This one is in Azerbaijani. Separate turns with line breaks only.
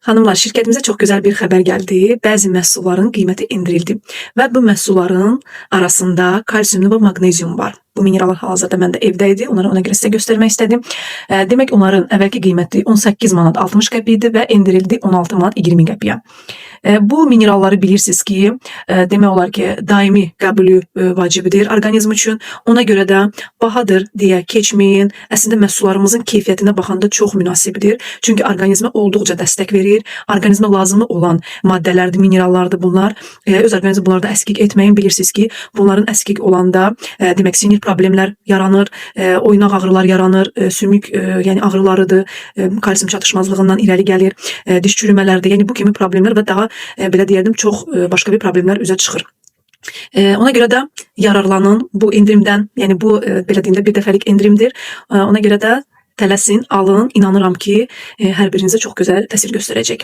Xanımlar, şirkətimizə çox gözəl bir xəbər gəldi. Bəzi məhsulların qiyməti endirildi və bu məhsulların arasında kalsium və maqnezium var. Bu minerallar hal-hazırda məndə evdə idi. Onları ona görə sizə göstərmək istədim. Demək onların əvvəlki qiyməti 18 manat 60 qəpik idi və endirildi 16 manat 20 qəpiyə. Bu mineralları bilirsiniz ki, demək olar ki, daimi qəbulü vacibdir orqanizm üçün. Ona görə də bahadır deyə keçməyin. Əslində məhsullarımızın keyfiyyətinə baxanda çox münasibdir. Çünki orqanizmə olduqca dəstək verir. Orqanizmə lazımlı olan maddələrdir, minerallardır bunlar. Öz orqanizmi bunlarda əskik etməyin. Bilirsiniz ki, bunların əskik olanda demək sinir problemlər yaranır, oynaq ağrılar yaranır, sümük yəni ağrılarıdır, kalsium çatışmazlığından irəli gəlir, diş çürümələrdir. Yəni bu kimi problemlər və daha belə deyərdim çox başqa bir problemlər üzə çıxır. Ona görə də yararlanın bu endirimdən. Yəni bu belə deyim də bir dəfəlik endirimdir. Ona görə də tələsin, alın. İnanıram ki, hər birinizə çox gözəl təsir göstərəcək.